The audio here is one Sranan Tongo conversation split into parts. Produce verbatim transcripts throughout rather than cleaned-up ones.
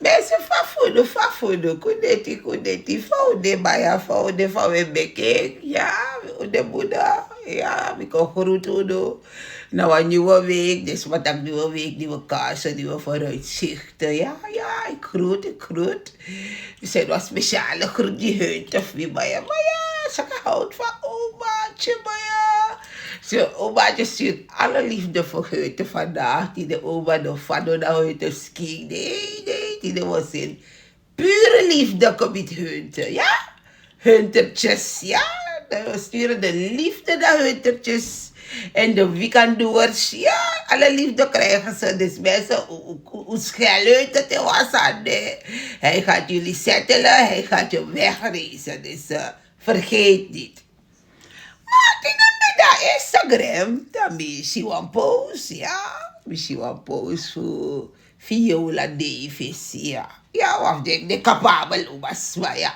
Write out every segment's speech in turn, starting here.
Mensen, fa fu unu, fa fu unu, kuneti, kuneti, fa un de, baya, fa un de, fa un e meki en, ya, un de, buda, ya, mi kon groet unu. Na wan nieuwe week, dus wat dan nieuwe week, nieuwe kansen, nieuwe vooruitzichten, ya, ya, ik groet, ik groet. We zijn wel speciale groet, die heunt of wie, baya, baya, ze houdt van omaatje, baya. Zo, omaatje stuurt alle liefde voor Heute vandaag. Die de oma no fado na Heute ski. Nee, nee, die de was in pure liefde gebied Heute, ja? Huntertjes, ja? We sturen de liefde naar Huntertjes. En de weekenddoers, ja? Alle liefde krijgen ze. Dus mensen, u, u, u, u schel Heute te was aan, nee. Hij gaat jullie settelen, hij gaat je wegreizen. Dus eh, vergeet niet. Ma a tin dan mi de na Instagram, dan mi si wan post, ya. Mi si wan post fu Viola Davis, ya. Ya, wan fu den, den capabel umasma, ya.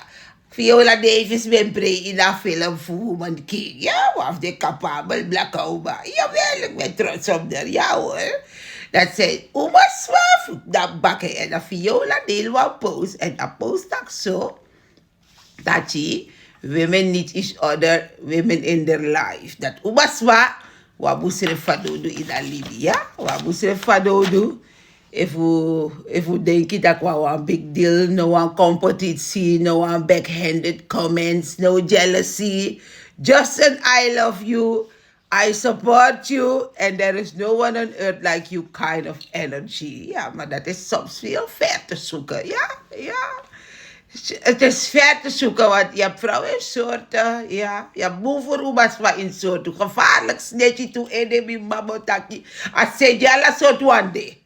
Viola Davis ben prei ini a film fu Woman King, ya. Wan fu den capabel blaka uma. Jawel, ik ben trots op haar, ya hoor. Dat zijn umasma fu dan bakken en dan Viola deel wan post en a post taki so. Dati, women need each other, women in their life. Dati umasma, wi abi unsrefi fanowdu ini a libi, ya. Wi abi unsrefi fanowdu. Efu, efu denki taki wi a wan big deal, no wan competitie, no wan backhanded comments, no jealousy. Just an I love you. I support you and there is no one on earth like you kind of energy. Ja, maar dat is soms heel ver te zoeken. Ja, ja. Het is ver te zoeken, want je hebt vrouwen in soorten, ja. Je hebt boeverumasma in soorten. Gevaarlijk snitchy to enemy mabotaki. A sedi ala soort wan de.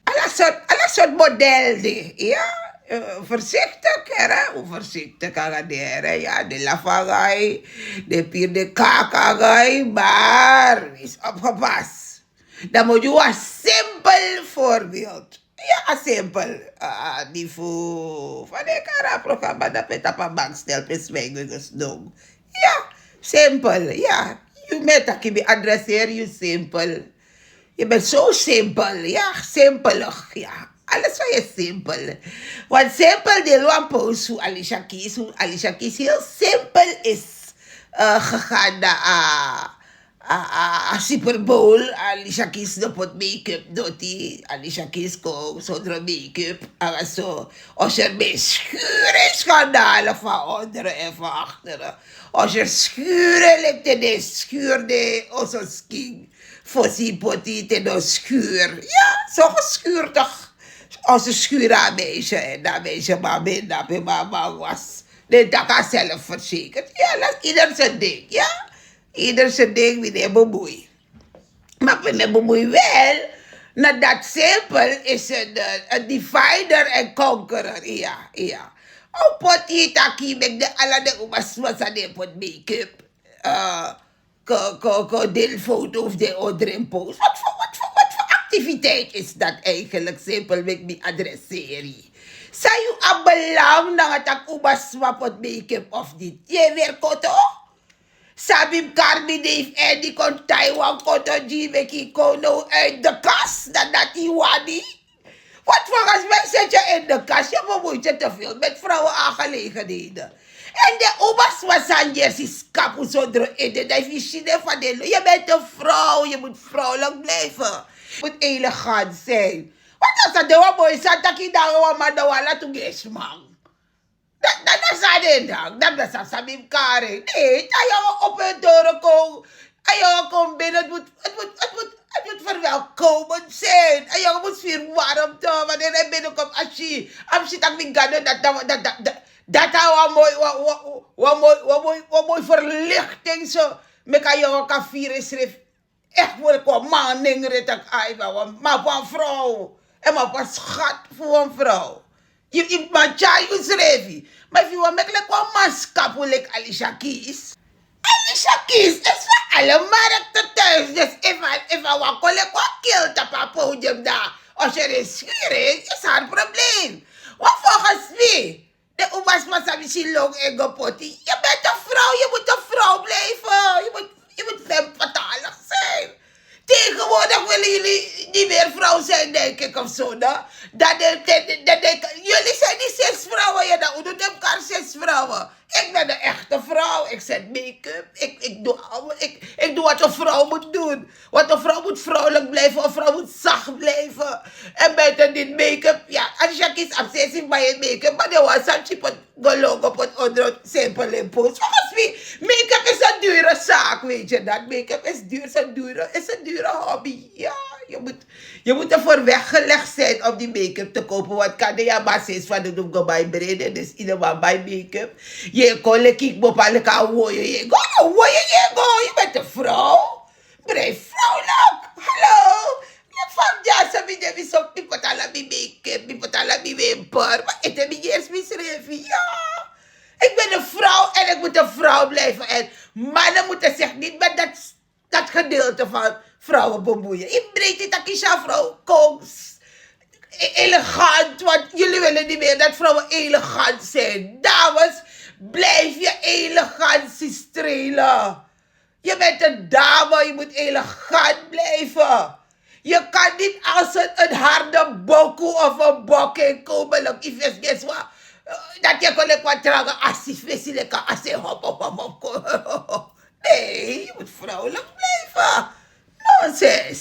Ala soort, ala soort model de. Ja, eh, voorzichtig, hè. Hoe voorzichtig kan de, hè. Ja, de lafagai, de pier de kakagai, maar wees opgepast. Dan moet je een simpel voorbeeld. Ja, simpel. Ah, niveau. Van de kara programma, dat we tapa bankstel, pe swingo, gesnong. Ja, simpel, ja. Je met dat je adresseer je simpel. Je bent zo simpel, ja, simpelig, ja. Alles van je simpel. Want simpel deel wan post fu Alicia Keys, fu Alicia Keys heel simpel is eh, gegaan na a, a, a, a Super Bowl. Alicia Keys no poti make-up doti. Alicia Keys kon zonder make-up. Anga so. Osher ben schuren schandalen van onderen en van achteren. Osher schuren, lik te de schuurde, oso skin. Fosi poti te no schuur. Ja, zo geschuurd toch. Oso schuur a meisje en dat meisje mama en dat mama was. Den taki a zelfverzekerd. Ja, dat is ieder zijn ding, ja. Ieder zijn ding, wie die bemoei. Maar ik ben me bemoei wel, na dat simpel is een, eh, een divider en conqueror, ja, ja. O poti taki, mek de ala de umasma san den poti make-up. Eh, ko, ko, ko, deel foto of den odren post. Wat voor, wat voor, wat voor activiteit is dat eigenlijk? Simpel, mek mi adresseri. San yu abi belang nanga taki umasma poti make-up of niet? Yu e weri koto? Sabi mi kari mi neef Andy kon Taiwan koto gi meki kon now uit de kas, dan dati yu wani. Want volgens mij zit je in de kas, je bemoeit je te veel met vrouwenaangelegenheden. En den umasma san yu e si skapu sondro ede, dan efu yu si den fa den lo, je bent een vrouw, je moet vrouwelijk blijven. Je moet elegant zijn. Want als dat de wan moi san taki dan wan man dan wan latu gi sma. Dat, dat, dat is aan de dag. Dat, dat is aan Samim Kare. Nee, a jongen op een toren kon. A jongen kon binnen. Het moet, het moet, het moet, het moet verwelkomend zijn. A jongen moet vier warmte. Wanneer hij binnenkomt, als je, als je dat niet gaat doen, dat, dat, dat, dat, dat, dat hij wel mooi, wel, wel, wel mooi, wel mooi, wel mooi verlichting zo. Met a jongen kan vieren schrift. Echt wil ik wan man nengre taki ai, ma wan, ma wan vrouw. En ma wan schat fu wan vrouw. Yu, yu man tyari yusrefi. Maar if yu wan meki leki wan man skapu leki Alicia Keys. Alicia Keys is voor alle markten thuis. Dus if a, if a wan kon leki wan keel tapu a podium dan, als je is schuring, is haar probleem. Want volgens mij, de umasma san mi si long en go poti. Je bent een vrouw, je moet een vrouw blijven. Je moet, je moet femme fatale zijn. Tegenwoordig willen jullie niet meer vrouw zijn, denk ik, of zo, no? Dat de, de, de, de, de- jullie zijn niet zes vrouwen, ja, dan hoe doet hem kar zes vrouwen? Ik ben een echte vrouw. Ik zet make-up. Ik, ik, doe, al- ik, ik doe wat een vrouw moet doen. Want een vrouw moet vrouwelijk blijven. Een vrouw moet zacht blijven. En buiten dit make-up, ja, als je kiest absentie bij je make-up, maar de was aan type go logo pot onder simpel impulse. Volgens mij, make-up is een dure zaak, weet je dat? Make-up is duur, is een dure, is een dure hobby. Ja, je moet, je moet ervoor weggelegd zijn om die make-up te kopen. Want kan de ja maar steeds van de doen go bij brede, dus ieder maar bij make-up. Je kon leki bepalen kan woye, je go, woye, je go, je bent een vrouw. Brei vrouwelijk. Hallo. Lek van ja, ze mi de mi sok, mi pot ala mi make-up, mi pot ala mi wimper. Maar ik heb niet eens misrefi. Ja. Ik ben een vrouw en ik moet een vrouw blijven. En mannen moeten zich niet met dat, dat gedeelte van vrouwen bemoeien. Ik breek dit takisha vrouw, kooks. E- Elegant, want jullie willen niet meer dat vrouwen elegant zijn. Dames, blijf je elegantie strelen. Je bent een dame, je moet elegant blijven. Je kan niet als een, een harde boku of een bok komen. Look, if it's guess what, dat je kon lekker wat dragen als die vis, lekker als je hop, hop, hop, hop. Nee, je moet vrouwelijk blijven. Nonsens.